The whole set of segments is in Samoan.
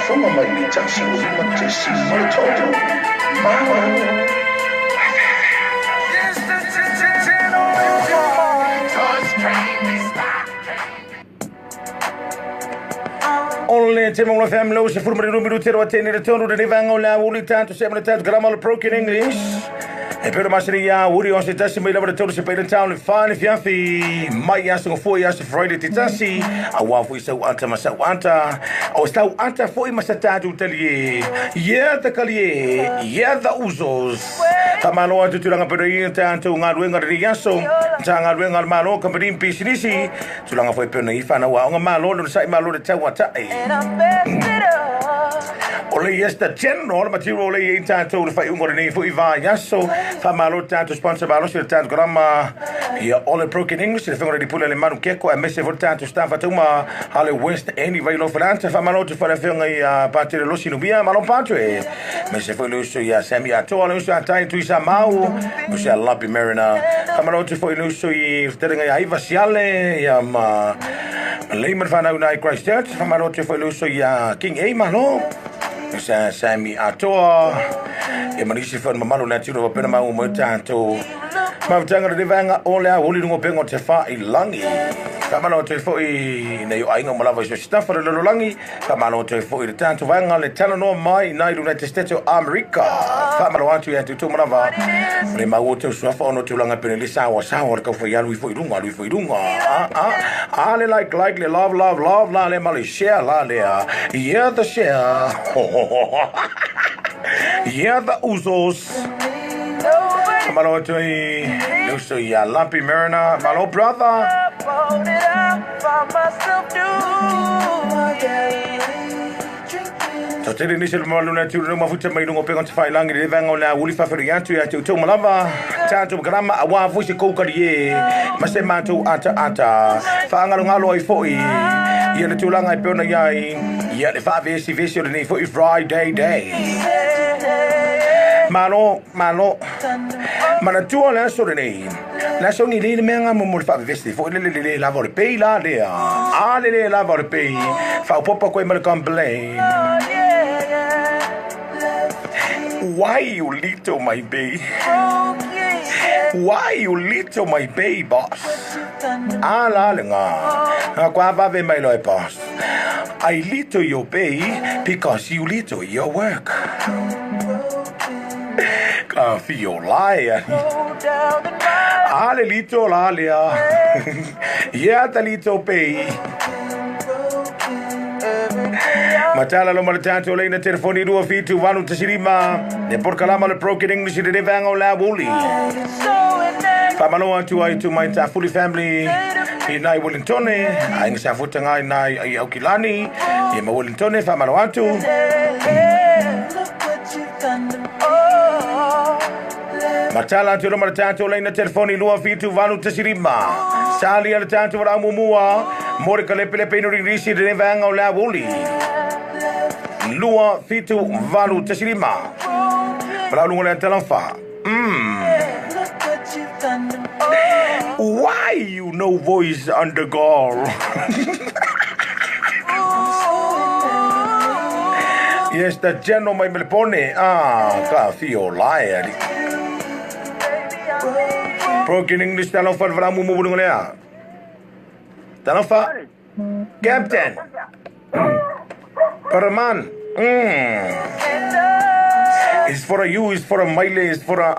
faafogafoga mai le 105.3. Malo. O le Te Maunga FM lau se fulu mari rumi rute roa tēnei le tonu le vanga o le uli tātu se mana tātu karama le broken English. E pera masini ia uri o se tasi mai lava le tonu se peira town le whane fiafi mai aso ngo foi aso Friday te tasi a wā foi sau ata ma sau ata o sau ata foi ma sa tātu tali e yeah the kali e yeah the usos ka malo atu tūranga pera i tātu ngā ruenga re aso tā ngā ruenga malo kamparim pisinisi tūranga foi pera i whanau a onga malo no sai malo le tau atai. O le yes the general material le i tātou le whai ungo le nei fui vā yaso wha malo tātou sponsor malo se tātou karama ia all broken English le whengo le pula le manu keko a mese fo tātou staff atauma hale West End i vailo falanta wha malo te whare whenga i pātere losi nubia malo pātu e mese fo le uso ia Sammy Atoa le uso a tai tuisa mau uso a Lapi Marina wha malo te fo le uso i terenga ia Iva Siale ia ma Lehman whanau nai Christchurch wha malo te fo le uso ia King A malo sa Sammy Atoa e manisi whan mamalo nā tiro wapena mau mo tātou mawatanga re vanga o le a huli rungo pengo te wha i langi ka malo te foi nei o ainga malawa i so staff le lololangi ka malo te foi le tātou vanga le tala noa mai nai United States of America fa malo atu ia tutu malawa le mau o te suafa ono tūlanga pene le sawa sawa le kauwhai alu i foi runga alu i foi runga a le like like le love love love la le mali share la le a yeah the share yeah the usos malo atu i luso ia Lumpy Mariner malo brother. So te nisi le maluna tu no mafuta mai rungo pengo te whailangi le vanga o le uli whawhiri atu ia te utou malava tātou makarama a wā fui se koukari e ma se mātou ata ata whaangalo ngalo ai foi ia le tūlanga i peona iai ia le whaavesi vesi o le nei foi Friday day. Malo, malo. Manatua le aso le nei. Le aso ni le mea ngā mo le whaavesi foi le le le lava o le pei la lea. A le le lava o le pei. Whaupopa koe ma le complain. Why you little my babe? Why you little my babe, boss? A la le ngā. Ngā kwa vave mai loe, boss. I little your babe because you little your work. Ka fio lai. A le little la lea. Yeah, the little babe. Matala lo mala tātou leina telefoni 2 fitu 8 tasirima ne porkalama le broken English i le vanga o la wuli. Whamalo atu ai tu mai tā fully family i nai Wellingtone ai ngā safuta ngai nai ai Aukilani i ma Wellingtone whamalo atu. Matala atu lo mala tātou leina telefoni 2 fitu 8 tasirima Sali ala tātou wala mumua More ka lepe lepe inu ringirisi le vanga o la wuli. 2 fitu 8 tasirima Wala lungo le talamfa. Why you no voice under girl? Yes, the general mai melepone. Ah, ka fio lai ali. Broken English talamfa wala mumu lungo lea. Talamfa. Captain. Paraman. It's for a you, it's for a Miley, it's for a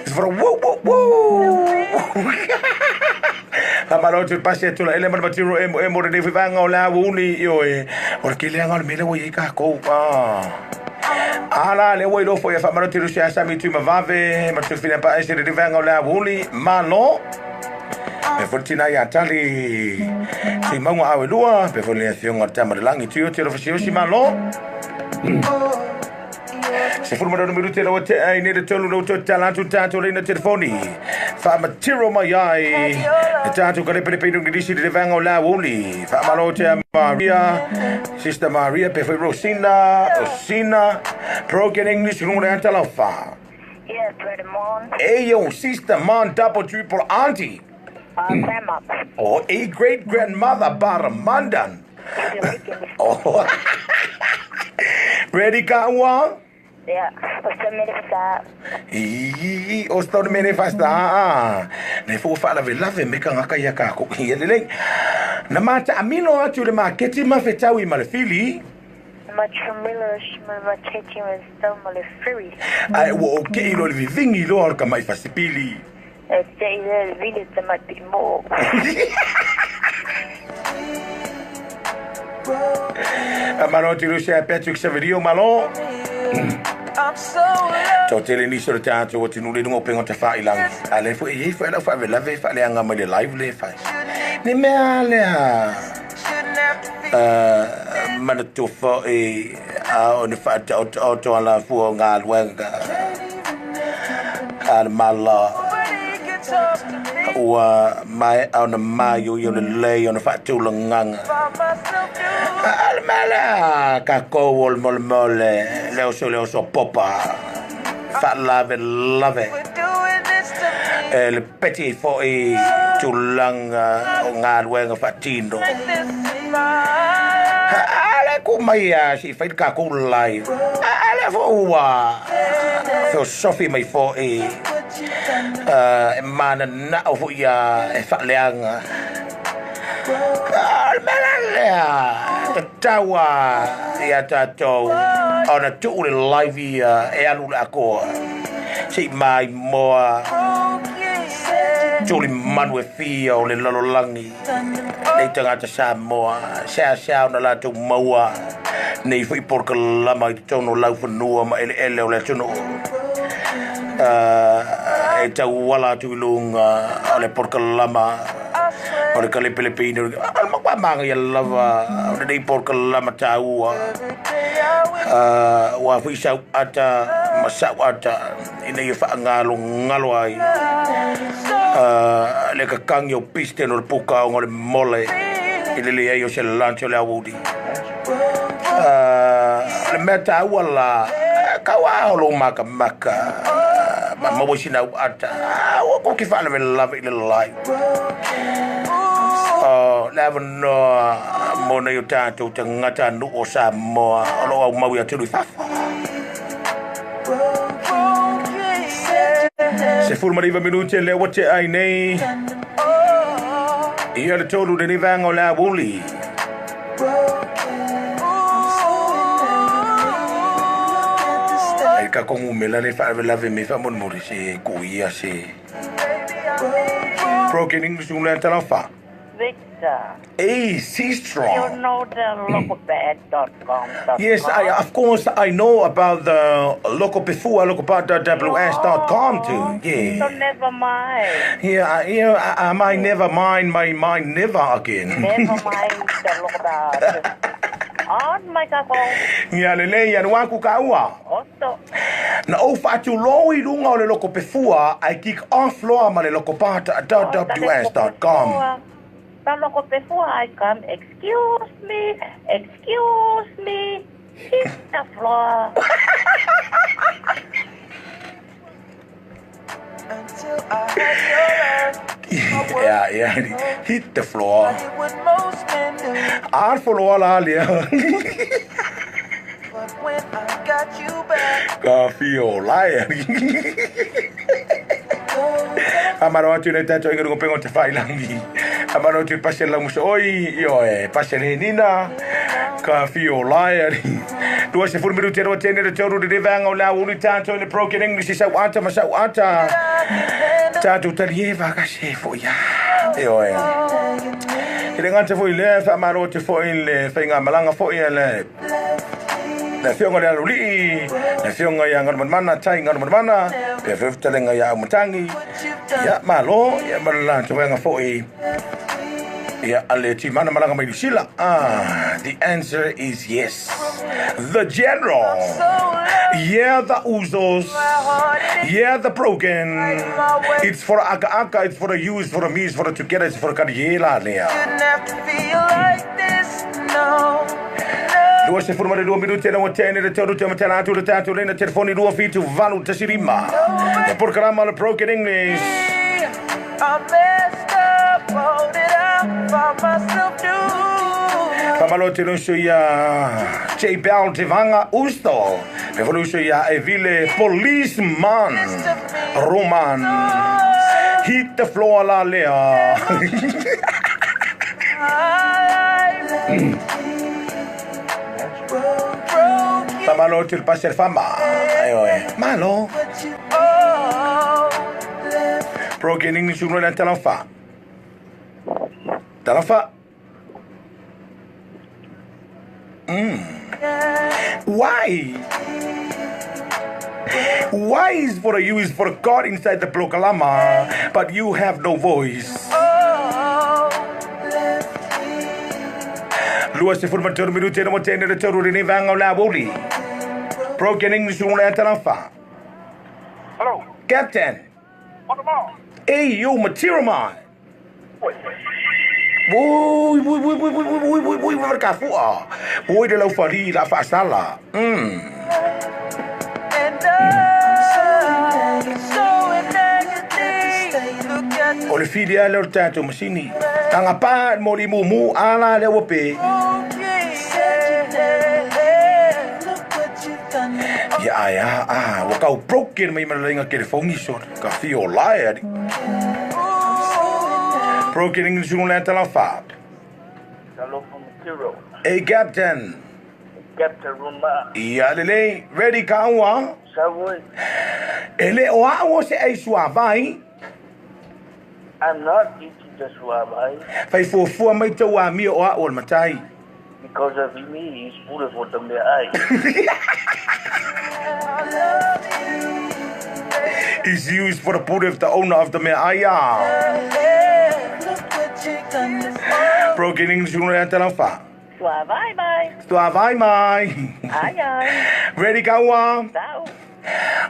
it's for a woo woo woo. Kamalo tu pase tu la ele mana matiro e mo re vanga o la uni yo e. O ke le ngalo mele wo i ka ko ah. Ala le wo ilo fo ya fa malo tiru sia sa mi tu mavave ma tu fina pa ese re vanga o la uni malo. Pe fo tina ia tali si maunga awe lua pe fo le fionga tama le langi tu te lo fo si malo. Se furu mara no te rawa te ai ne te tolu no te talantu tātou leina telefoni. Wha matiro mai ai. E tātou ka lepe lepe nungi risi le vanga o la wuli. Wha malo te Maria, Sister Maria, pe fo Rosina, Osina, Broken English, rungo le anta laufa. Yeah, Brother Mon. Hey yo, Sister Mon, double, triple, auntie. Grandma. Oh, a great grandmother, Baramandan. Oh. Ready ka ua? Yeah. O se mele sa. I o stone mele fasta. Ne fu fa la lave me ka ngaka ia ka ko ia lele. Na mata amino atu le maketi ma fetawi ma le fili. Ma chumilo shma ma chechi ma sto ma le furi. Ai wo o ke ilo le vivingi lo ka mai fasipili. E te ile vile te ma pi mo. Amaro te Rusia Patrick Saverio malo. Tau tele nisi o le tātou o te nule nunga o penga te whailangi. A le fo e ye fo e lau wha lave wha le anga mai le live le wha. Ne mea lea mana tō e a o ne wha te o ala fua o ngā luenga. A le mala ua mai au na mai o i o le lei o na wha tūla nganga. A le mala ka kou o le mole mole leo so popa. Wha lave lave. E le peti fo i tūlanga o ngā luenga wha tino. Ale ku mai a si whai ka kou lai. Ale fo ua. Feo sofi mai fo i. E mana na o fo ia e whaleanga. Ale mala lea. Te taua ia tātou. Ona tuu le live ia e alu le akoa. Si mai moa. Tuli manu e fia o le lalolangi. Nei tangata Samoa. Sea sea na lātou maua. Nei fui porka lama i te tono lau whanua ma ele ele o le tunu. E tau wala atu i lunga o le porka lama. O le kalepelepeina. O le makwa manga ia lava. O le nei porka lama tāua. Wa fui sau ata ma sau ata. Ina ia whaangalo ngalo ai. Le kakangi o piste no le puka o le mole. I lele ai o se lancho le awudi. Le mea tāua la. Kaua o lo maka maka. Ma mawa sina u ata. Ua koki whaalawe lave i le lai. Le awanoa mo nei o tātou te ngata nu o Samoa. O lo au mau ia tulu i whawha. Se fulu mariva minute le wate ai nei. Ia le tolu le ni vanga o le awuli. Ai ka kongu mela le whaalawe lave me wha mon se kuia se. Broken English un talofa. Victor. Hey, Seastrong. You know the localbad.com. Yes, I of course I know about the localpefua, localbad.ws.com too. Yeah. So never mind. Yeah, I might never mind my mind never again. Never mind the localbad. On my kako. Ia lele ia nuaku ka ua. Oto. Na o whatu lo i lunga o le lokopefua, I kick off loa ma le lokopata.ws.com. Ta lokopefua, I come, excuse me, hit the floor. Until I had your love. Yeah, hit the floor. What most men do. Ar follow la lia. But when I got you back, Ka fio lai. Amaro atu nei tātou inga runga pengo te whailangi. Amaro atu pase la muso oi, io e pase le nina. Ka fio lai. Dua se furu miru te roa tēne te tauru te rewanga o la uli tātou i le broken English i sau ata ma sau ata. Tātou tali e waka se fo ia. Io e. I le ngata fo i le, wha amaro te fo i le whainga malanga fo i le. Le fionga le alulii, le fionga ia nganu tai nganu manmana, pe feftalenga ia aumatangi, ia malo, ia malala te wenga fo i. Ia ale ti mana malanga mai Lucila. Ah, the answer is yes. The general. Yeah, the Uzos. Yeah, the broken. It's for aka aka, it's for the you, it's for the me, it's for the together, it's for the kariela lea. Shouldn't have to feel like this, no. Dua se furu mare 2 minute na tene le tolu te matala atu le tatu le na telefoni 2 fitu valu tasirima. Le programa le Broken English. I messed up, hold it up, find myself new. Whamalo te lusu ia J. Bell Te Vanga Usto. Me whalusu ia Evile Policeman Roman. Hit the floor la lea. Whamalo te passer whama. Ai oe. Malo. Broken English uno le talofa. Talofa. Why? Why is for you is for God inside the Polokalama, but you have no voice. Lua se furu maturu miru te no te ne toru ni vanga la woli. Broken English uno le talofa. Hello. Captain. What about? Hey, you material man. Oi, oi, oi, oi, oi, oi, oi, oi, oi, ka fua. Oi de lau fali la fa sala. And I'm so in agony. Look at O le fili a le o tātou masini. Tanga pa mo li mumu ala le wape. Ia ai a a wa kau broken mai malainga ke le fongi so ka fi o lai ari. Broken English un le tala fa. Talofa material. Hey captain. Captain Ruma. Ia lele ready ka ua. Savoy. E le o a o se ei sua vai. I'm not eating the suavai Fai fuafua mai tau a mia o a o le matai. because of me is beautiful to my eye. Is used for the put of the owner of the mea aia. Broken English un le tala fa. Sua vai mai. Sua vai mai. Ai ai. Ready ka ua. Tau.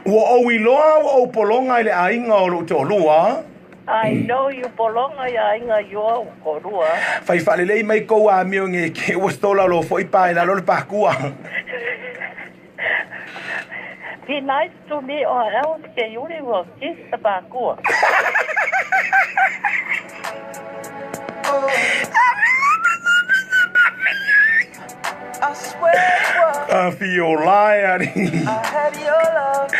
Ua ou iloa ua ou polonga i le aiga o lou toalua. I know you polonga ia inga yo korua. Fai faalelei mai kou amio ge ke ua stola lo foʻi pa i lalo le pakua. Be nice to me or else ke yuri will kiss the bakua. I swear it was. Afi o lai ari. I had your love,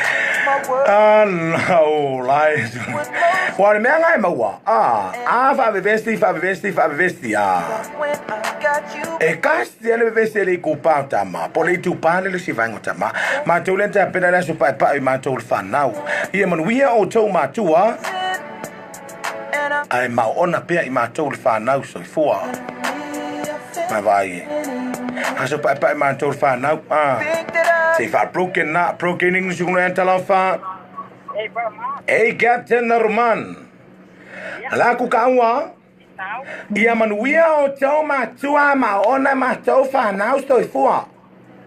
my world Ala o lai. was most Ua le mea ngai maua. A, a faavevesi faavevesi faavevesi a. when I got you. E kasi ale vevesi le kupa o tama. Po le itu pale le sivaingo tama. Mātou le ta pena le aso pae pae i mātou le whanau. Ia manuia o tau mātua. And I'm Ai mau ona pea i mātou le whanau soifua. Mai vai e. Aso pae pae mātou le whanau. Ah. think that I Se fa broken na broken English kuna tala fa. Hey, Brahma. Hey Captain Roman. Ala ku kaua. Tau. Ia manuia o tau mātua ma ona mātou whanau soifua.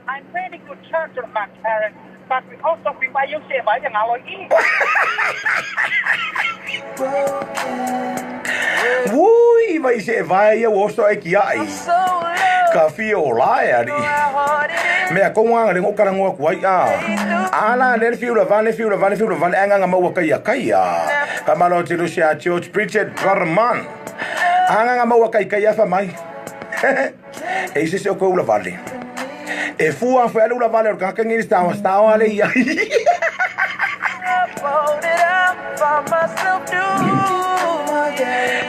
I'm very good church of my parents, but we also be by you say by the aloe. Ui, vai se vai ia o so e ki ai. so low. Ka fi o lai ari. How hard it is. Mea konga le ngokara ngoa kuai a. Ala le fi ula vale fi ula vale fi ula vale anga nga maua kai kai a. Ka malo te Lucia George Bridget Brotherman. Anga nga maua kai kai afa mai. E se se o ko ula vale. E fua fue ula vale o ka kangi stawa stawa le ia. Fold it up, find myself new.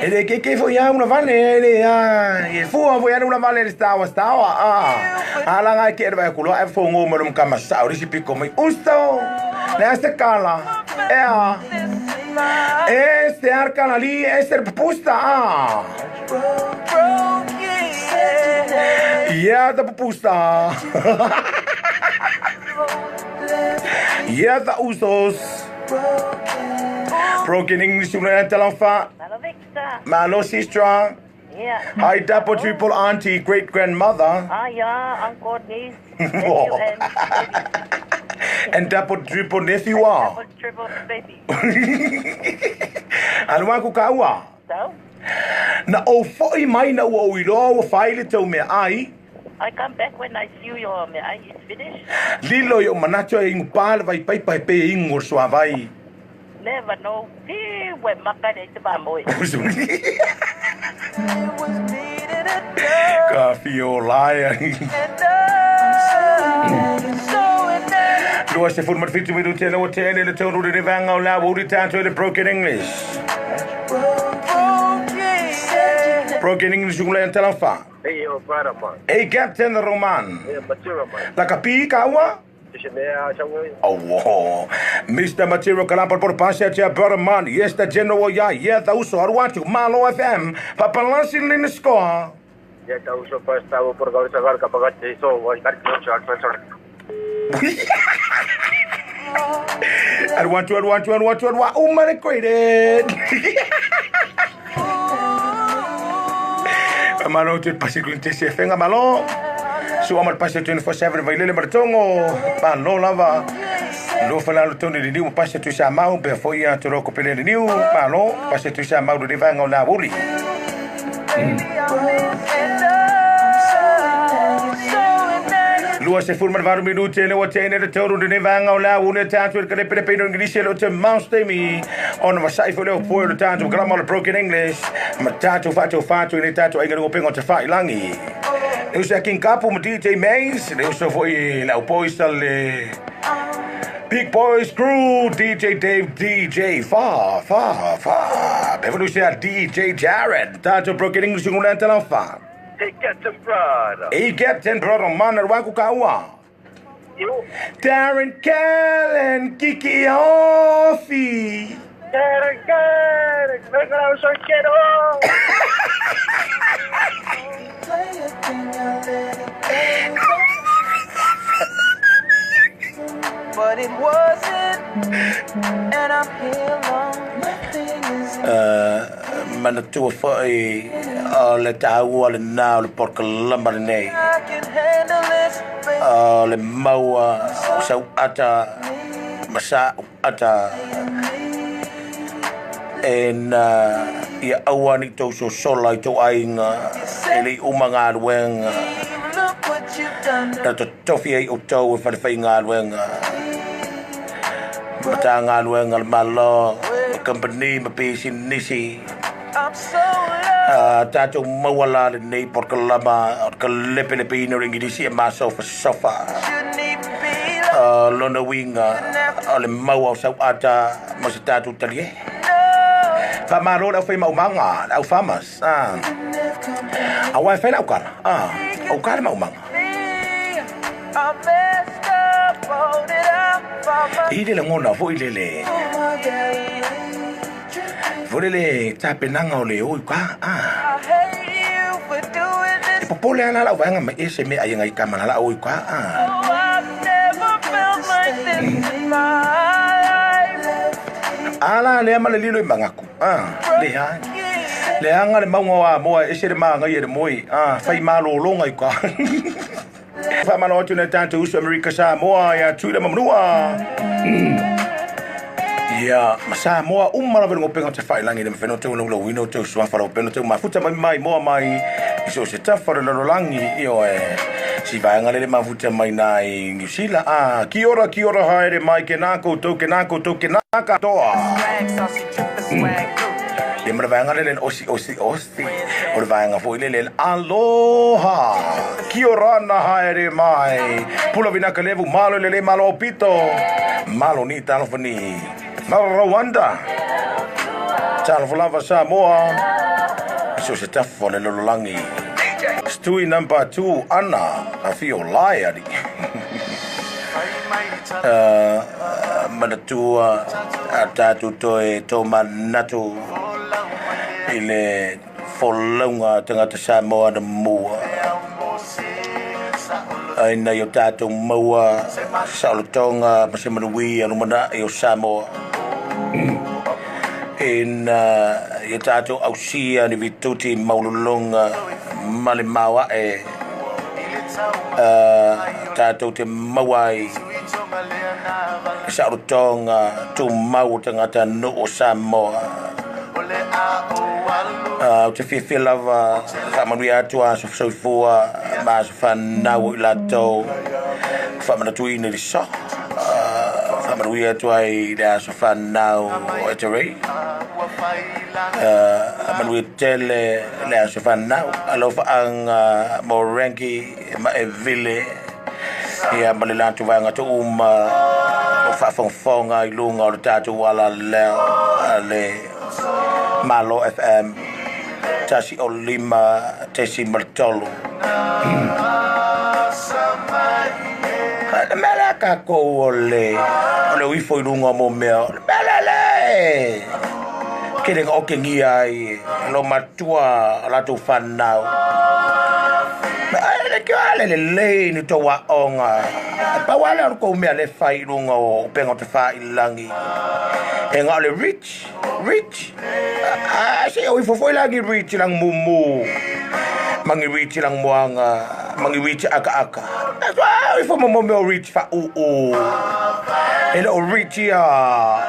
E le ke ke fo ia una vale le a. E fua fo ia una vale le stawa stawa a. Ala ngai ke e kulo e fo ngo mo kama sa ori si piko mai usto. Le ase kala. E a. This is my E se arka la li e ser pusta a. broken. Ia da pusta. Ia da usos. Broken English una talonfa. Malo Victor. Malo sister. Yeah. Hi double triple auntie great grandmother. Ah, yeah, uncle, niece, nephew, and baby. And double triple nephew ah. Double, triple baby. Alua ku kaua. So, Na o foi mai na ua o iloa ua whaile tau mea ai. I come back when I see your me ai is finished. Lilo i o manato e ingu pāle vai paipa e pe ingu o sua vai. Never know. He we maka nei te ba moe. It was beating a drum. Ka fi Afio laia. 27 minute le o te ene le tonu le vanga o la uri tātou le Broken English. Broken English ungule antalafa. Hey, yo, brother, man. Hey, Captain Roman. Hey, Material, man. La kapi kaua? Oh, whoa. Mr. Material Kalapa por Pasha Tia Brother Man. Yes, the General Ya. Yeah, the Uso Arwatu. Malo FM. Papalasi Lin Score. Yeah, the Uso Pasta por Gaur Kapagat. So, I got no shot. Arwatu, Arwatu, Arwatu, Arwatu. Oh, man, great. Malo te pasi te se fenga malo. So amal pasi 24/7 vai lele martongo. Malo lava. Lo fala lo toni ni pasi tu sa mau be foi a tro ko pele ni malo pasi tu sa mau de vanga la buli. Lua se furma varu minute le o tene le toro de vanga la une tantu ke le pepe no English le te mouse te mi on va sai fo le po le tantu grammar broken English ma tantu fatu fatu le tantu ai ngo pengo te fa ilangi. Eu sei King Kapu ma DJ Maze le uso foi la opoista le Big Boys Crew DJ Dave DJ Fa Fa Fa Bevolusia DJ Jared tantu broken English ngulanta la fa. Hey, Captain Brother. Hey, Captain Brother, man, waku kaua. Darren Callen, Kiki Offi. Darren Callen, me soy quiero. But it wasn't, and I'm here alone. Nothing is. Manatua foi le taua le nā le porka lamba le nei. Le maua sau ata masa ata e na ia aua ni tau so sola i tau ainga e le uma ngā luenga na to tofi ai o tau e whanewhai ngā luenga mata ngā luenga le malo ma company ma pisi nisi. Tātou mauala le nei porka lama ka lepe lepe ino ringi disi e maso fa sofa. Lona winga o le maua o sau ata mo se tātou talie. Fa malo lau whai maumanga, lau famas. A wai whai lau kala. Au kala maumanga. I le ngona fo i le. Fo le tapenanga o le oi ka. E popole ana lau vaenga me ese me ai ngai kamana la oi ka. Ala le ama le lilo i mangaku. Le hai. Le anga le maunga wa moa ese le maanga i le moi. Whai malo longa i ka. Wha malo atu na tātou usu Amerika Samoa ia tuila mamnua. Ia, ma Samoa umala vele ngopenga te whailangi le mwheno tau lau wino tau suafa lau peno tau mafuta mai mai moa mai. Iso se tawha le lalolangi iyo e. Si vaenga lele mafuta mai nai New Zealand. Kia ora haere mai ke nā koutou, ke nā koutou, ke nā katoa. Le mara vaenga lele osi, osi, osi. O le vaenga foi lele aloha. Kia ora na haere mai. Pula vinaka levu malo lele malo opito. Malo ni talofani. Rwanda. Talofa Samoa. So se tafo le lololangi. Stui number 2 Anna Afio Laia. Manatua tātou toe tō manatu i le folonga tangata Samoa na mua. Ai nei o tātou maua saolotonga ma se manuia no mana i o Samoa. In ia tātou ausia ni vituti maululunga male maua e tātou te mauai saolotonga tū mau tangata no o Samoa. O te whiwhi lava whamanui atua soifua ma so whanau i lātou whamanatui ni so whamanui atua i le aso whanau o e te rei Manuia tele le aso fanau. Alofaaga mo Rangi ma e vile ia ma le latou vaega tuuma o faafogafoga i luga o le tatou alaleo a le Malo FM 105.3. Le mea lea tatou o le o ifo i luga mo mea o le mea lea le tele na otegia ai lo matua o latou fanau. Ai le ke ale le lelei ni tou aoga. E pau lava lea o le tou mea le fai i luga o upega o tafailagi. E na o le rich, rich. A se o ifo foi la ni rich lang mumu. Ma ni rich lang moaga, ma ni rich akaaka. A o ifo mo mea o rich faauu. E le o rich ia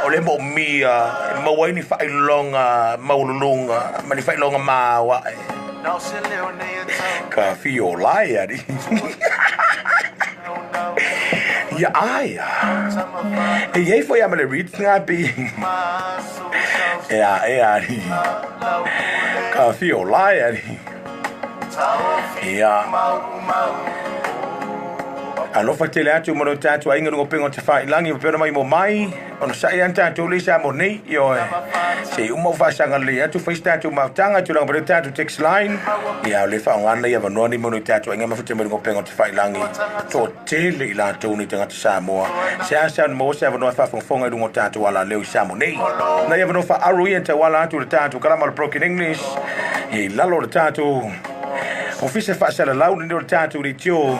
o le moomia e maua ai ni faailoga maualuluga ma ni faailoga maoae. Ka fio lai ari. Ia aia. E iai foi a ma le rich ngā pi. E a e ari. Ka fio lai ari. Ia. Alofa tele atu mo lo tatou aiga luga o pega o tafailagi ma pena mai mo mai. Ona sa'i ana tatou le sa mo nei. Ioe. Se i uma o faasaga lelei atu fai se tatou mautaga tulaga pea le tatou text line. Ia o le faaaogaina ia avanoa nei mo lo tatou aiga mafuta mai luga o pega o tafailagi. Toatele i latou nei tagata Samoa. Se a sa ona maua se avanoa e faafogafoga i luga o tatou alaleo i Samoa nei. Nai avanoa faaaro ia e tauala atu i le tatou kalama o le Broken English. Ia i lalo o le tatou Ofisa Faasalalau lenei o le tatou leitio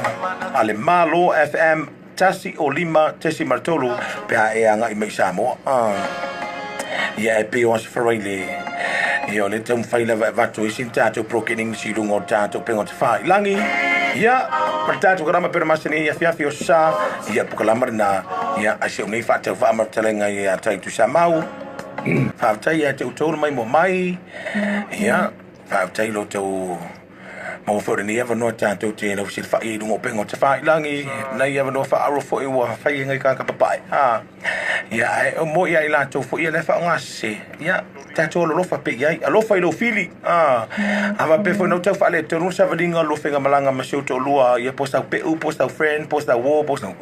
a le Malo FM 105.3 pe a e agai mai i Samoa. Ia e pei o Aso Faraile, ia o lea e taumafai lava e avatu ai sina tatou Broken English i luga o le tatou upega o tafailagi. Ia, ma le tatou kalama pei ona masani ai i afiafi o sa, ia pukalama lena, ia ai se o nei faatauvaa ma le fetalaiga ia Taitu Samau. Faafetai ia te outou le maimoa mai. Ia, faafetai lo outou maua foi o lenei avanoa tatou te lausilafai ai i luga o upega o tafailagi. Nai avanoa faaaro foi ua fai e ngai tagata papae. Ia, ae o mo ia i latou foi ia le faaaoga sese. Ia, tatou alolofa pea i ai. Alofa i lou fili. A faapea foi na ou tau faaletonu le savaliga o lua faigamalaga ma si ou toalua, ia po o sau peu, po o sau friend, po o sau uo, po o sau...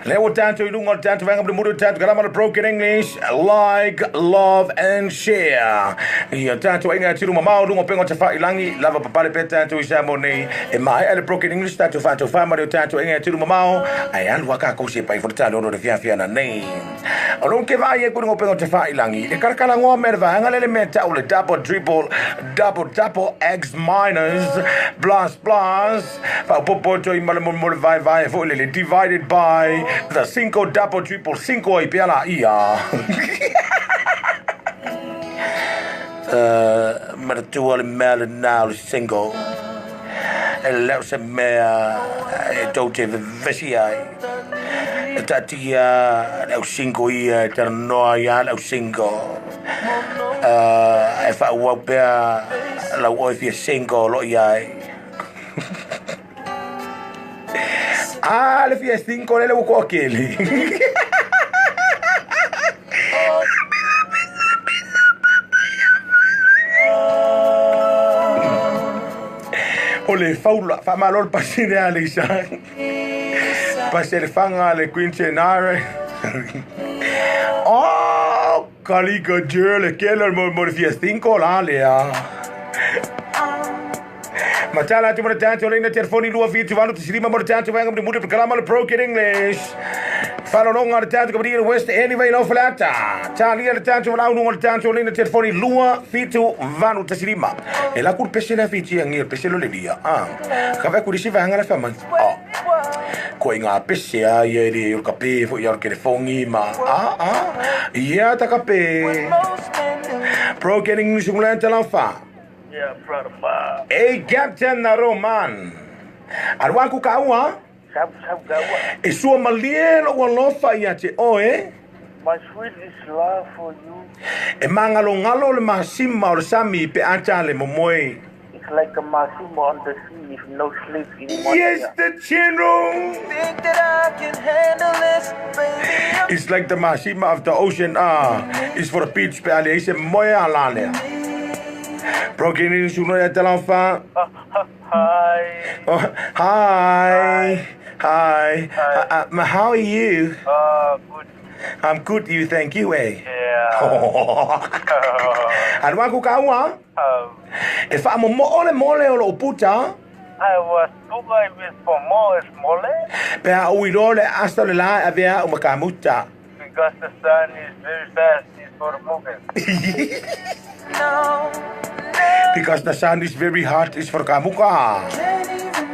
Lea ua tatou i luga o le tatou vaega mulimuli o le tatou kalama o le Broken English, like, love and share. Ia tatou aiga e tino mamao luga o pega o tafailagi, lava papale pea tatou i Samoa nei. E maea le Broken English tatou faataufa ma le tatou aiga e tino mamao, ae alu a kākou se pai fo le talolo le fiafia na nei. O lou ke vaai ai ku luga o pega o tafailagi, le kalakalagoa mea le vaega lele mea tau le double, triple, double, double, x minus, plus, plus, Faaopoopo atu ai ma le molemole vaevae foi lele divided by the cinco double triple cinco ai pea laia. Manatua le mea lena o le single. E le o se mea e tou te vevesi ai. E taatia le au single ia e talanoa ai lava le au single. E faaauau pea lau oe fia single o lo o i ai. Ah, le fia cinco lele ua toatele. O le faula, faamalo le pasene a Lisa. Pase le fanga le Queen Chenare. Oh, kalika jele kele mo mo le fia cinco la lea. Matala atu mo le tatou leina telefoni 2 7 8 5 mo le tatou vaega mulimuli prokalama le Broken English. Falologa le tatou kamani le West End i Vailau Falata. Talia le tatou valaau luga o le tatou leina telefoni 2 7 8 5. E la ku le pese lea fitia ngia le pese lo le lia. Ah. Ka vai ku lisi vaega la whamai. Oh. Ko i ngā pese a ia e le o le kape foi ia o le telefongi ma. Ah, ah. Ia ta kape. Broken English ngulanta talafa. Yeah, brother Bob. Hey, Captain Roman. Alu aku kaua. Sau sau kaua. E sua malie lou alofa ia te oe. My sweet is love for you. E magalogalo le masima o le sami pe a tale momoe. It's like a masima on the sea if no sleep in one Yes, year. the general. Think that I can handle this, baby. It's like the masima of the ocean. Ah, it's for the beach pe ale ise moe a lalea. Broken English uno ya talofa. Hi. Oh, hi. Hi. Hi. How are you? Good. I'm good, you thank you, eh? Yeah. Alua ku kaua. E wha mo mo ole mole o lo puta. I was bukai with for more smole Pe a ui le asta le la a vea o makamuta. because the sun is very fast is for moving. No, Because the sun is very hot, is for kamuka. can't even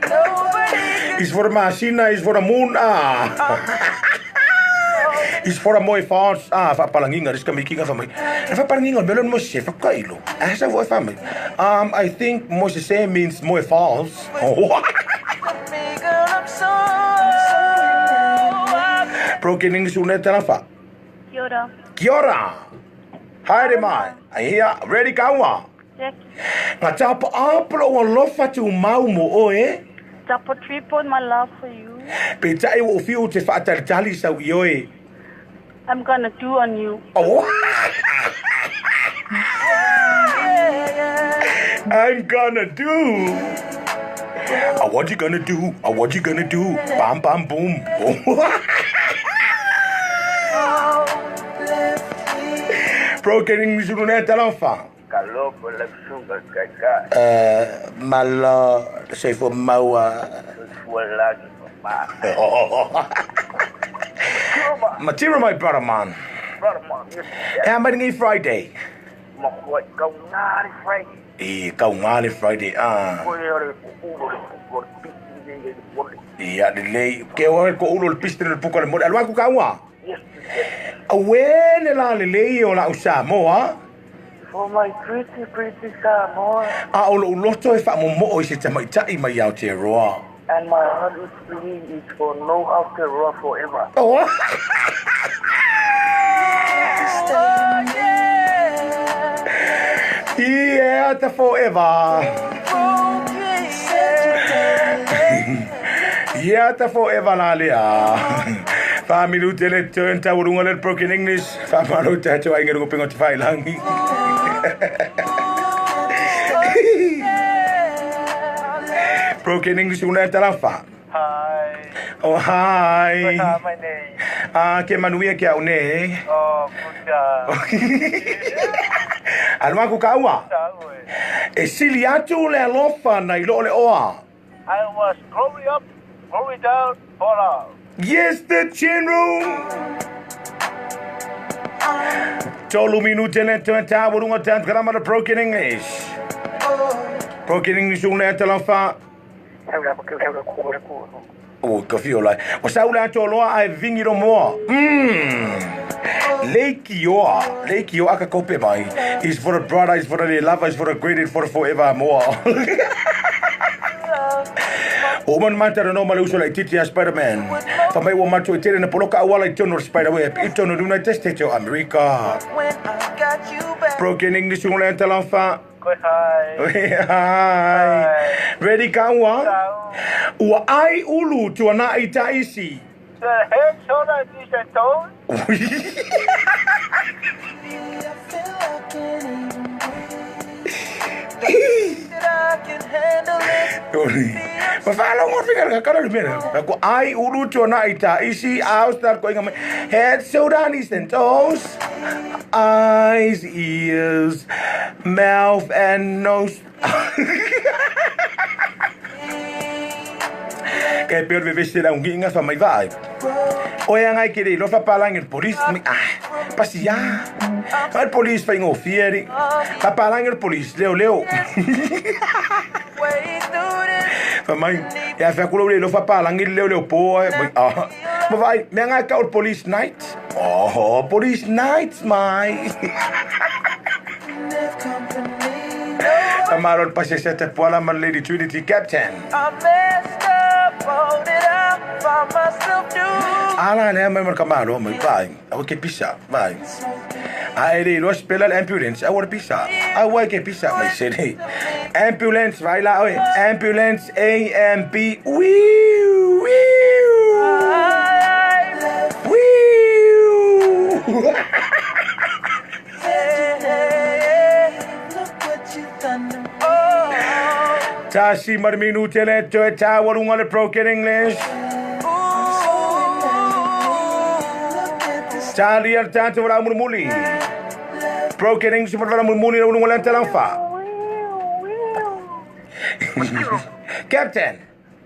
Nobody Is for masina, is for the moon, ah. Is for a moi false, ah, fa palanginga, is kamikinga fa mai. Fa palanginga, melon mo se fa kailo. Asa vo fa mai. I think mo se means moi false. can me, girl, I'm so Broken English una tarafa. Kia ora. Kia ora. Haere mai. Ai ready kaua. Jack. Ngā tapa apolo o lofa tu mau mo oe. Tapo triple my love for you. Pe tai o fiu te whaatalitali sau i oe. I'm gonna do on you. Oh. I'm gonna do. What you gonna do? What you gonna do? Bam, bam, boom. Broken English una talofa. Kaloko la kaka. Malo, se fo maua. Fualagi ma. Matira, my brother, man. Brother man. E mai Friday. Ma koi kau ngari Friday. E kau ngale Friday. Ah. Koi ore ulo le puko le piti le le. Ia le lei. Ke oe ko ulo le piste le puka le mole. Alua ku kaua. Yes. Awe le la le lei o la usa moa. For my pretty pretty Samoa. A o lo uloto e wha mo mo o i se tamaitai mai Aotearoa. And my heart is bleeding is for no Aotearoa forever. Oh. Yeah, the forever. Yeah, the forever la lea. Wha minute le turn ta urunga le broken English. Wha maro te hatu ai ngaru pingo te whailangi. Broken English una tarafa. Hi. Oh, hi. What's my name? Ah, ke manuia ke au ne. Oh, good job. Alua ku kaua. E sili atu le alofa na i lo le oa. I was growing up, growing down, fall out. Yes, the general. Tolu minute le turn ta urunga tan grama the broken English. Broken English una talofa. O ka fio lai. O sa ula atu loa ai vingi ro moa. Lake Yoa. Lake Yoa ka kope mai. Is for the brother, is for the lover, is for the great, for the forever more. O man mata no male uso lai titi a Spider-Man. Fa mai o mato i tere na poloka awala i tono Spider-Web. I tono United States of America. When I got you back. Broken English ula talofa. Good hi. Hi. Ready kaua? Ua ai ulu tuana i taisi. The head, shoulder, knees and toes. I feel I can't even breathe. That I can handle it. Ma whalongo whika ka kara lumera. Ko ai ulu tuana i taisi. I'll start going on my head, shoulder, knees and toes. Eyes, ears, mouth and nose. Kei peo le vese la ungi inga fa mai vai. O ea ngai kere lo fa palangi le police mai ah pasi ya. Fa le police fa ingo fieri. Fa palangi le police leo leo. Way through this. Fa mai ya fa kulo le lo fa palangi leo leo po mai ah. Ma vai me ngai ka o police night. Oh, police nights mai. Live company. Amaro pasi sete poala man Lady Trinity Captain. I messed up. All that I found myself doing. Ala le mai mar kamalo mai vai. Au ke pisa vai. Ai re lo spela ambulance. Au pisa. Au ke pisa mai se re. Ambulance vai la oi. Ambulance A M B. Wiu wiu. Wiu. Tasi ma le minute le toe taualuga le Broken English. Talia le tatou valaau mulimuli. Broken English ma le valaau mulimuli le uluga le talaufa. Captain.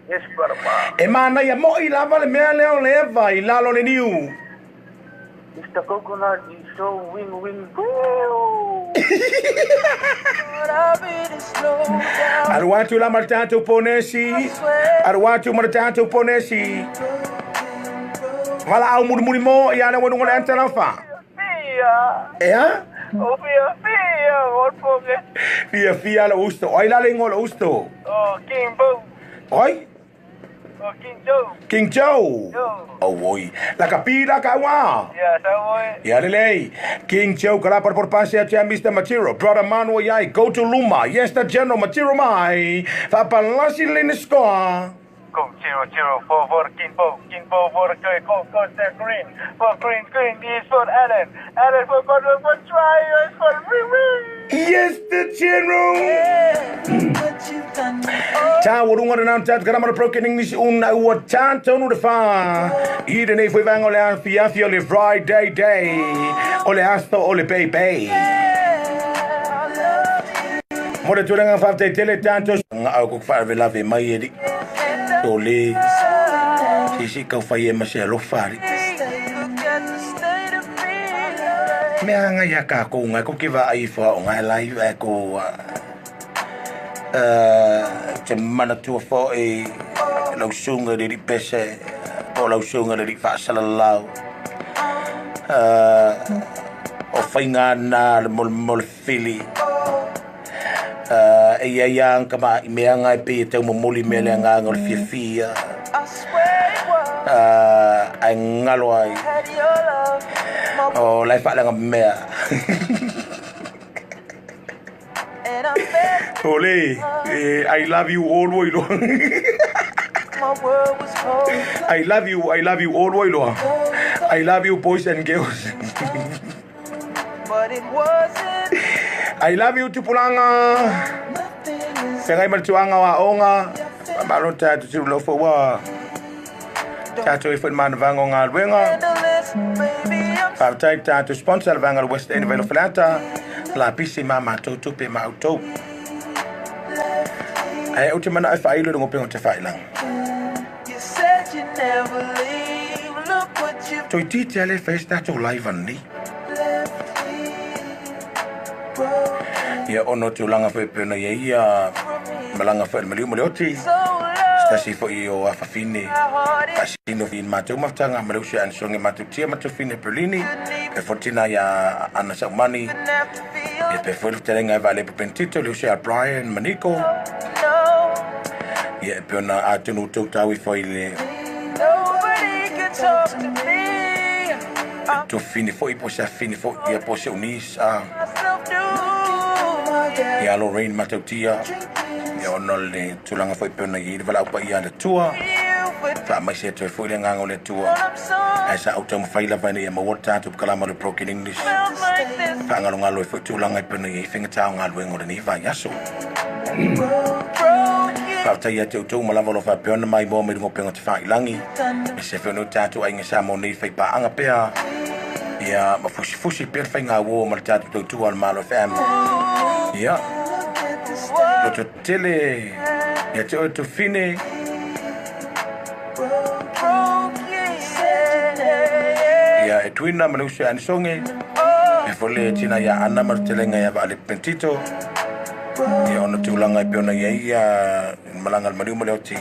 Yes, brother. E manaia mo'i lava le mea lea o le eva i lalo le niu. Mr. Coconut is so wing wing Alu atu la ma le tatou ponesi. Alu atu ma le tatou ponesi. Valaau mulimuli mo ia le wanuga le anta laufa. Fia. Ea? O fia fia o poke. Fia fia le usto. Oi la le ingoa le usto. O King Bo. Oi? O King Joe. King Joe. Joe. Oi. La kapila ka ua. Ya, sa Ia lelei. King Joe kalapa por pase atia Mr. Matiro. Brother Manuel Yai. Go to Luma. Yes, the General Matiro mai. Fapalasi lene score. Go 0 0 4 4 King Bo. King Bo for Go Go Go Green. For Green Green is for Allen. Allen for Godwin for Try is for Wing Wing. Yes, the General. Tā warunga re nā tātou karama broken English una ua tātou le whā. I te nei fui vanga o le afi afi o le Friday day. O le aso o le baby. Mo le tūranga whāftai tele tātou. Ngā au kuk whaare lave mai e ri. O le. Sisi kau whai e mase alofa ri. Mea nga ia ka ko ngai ko ki va ai fo o ngai lai e ko te mana tua fo e lau sunga le ri pese o lau sunga le ri faasalalau o faiga na le molemole fili e ia ia ka ma i mea ngai pe te momoli mea le agaga o le fiafia ai ngalo ai o lai faalaga mea Ole, I love you all way loa. I love you, I love you all way loa. I love you boys and girls. I love you tupulanga. Fegai ma le tuaga o aoga. Malo tatou tulu lofo ua tatou e foi manavaga o galuega. Faafetai tatou sponsor le vaega o le West End Vale Falata. Lapisi ma matou tupe ma outou. Ae ou te manao e faailo i le gopega o te faailaga. Toeitiiti lava le fai se tatou live ananei. Ia ona o tulaga foi e pei ona i ai ia malaga foi a le maliu ma le oti. Se tasi foi o afafine faasino i matou mafutaga ma le uso ia Anasoge matou tia matou fine Perlini pe foi tina ia Ana Saumani ia pe foi le fetalaiga ia Vaalepo Pentito le uso ia Brian ma Nico ia e pei ona atonu outou tau ifo i le tofine foi po se afine foi ia po se unis a ia Lorraine Matautia ia ona le tulaga foi pei ona i ai le valaau paia a le Atua faamaise atu ai foi le agaga o le Atua ae sa ou taumafai lava ina ia maua le tatou kalama o le broken English faagalogalo ai foi tulaga e pei ona i ai faigata o galuega o lenei vaiaso. Faafetai ia te outou uma lava o lo o faapea ona maimoa mai luga o upega tafailagi e se foi no tatou aiga Samoa nei faipaaga pea ia ma fusifusi pea le faigauo ma le tatou tautua o le Malo FM. Ia, loto tele ia te oe Tufine. Ia e tuina ma le uso ia Anisoge. E foi le tina ia Ana ma le telega ia Vaale Pentito. Ia ona tulaga e pei ona i ai ia malaga a le maliu ma le oti.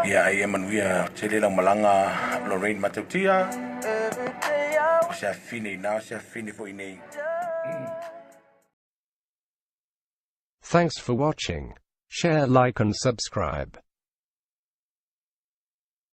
Ia ai e manuia tele lau malaga Lorraine Matautia. O se afine ina, o se afine foi nei. Thanks for watching. Share, like and subscribe.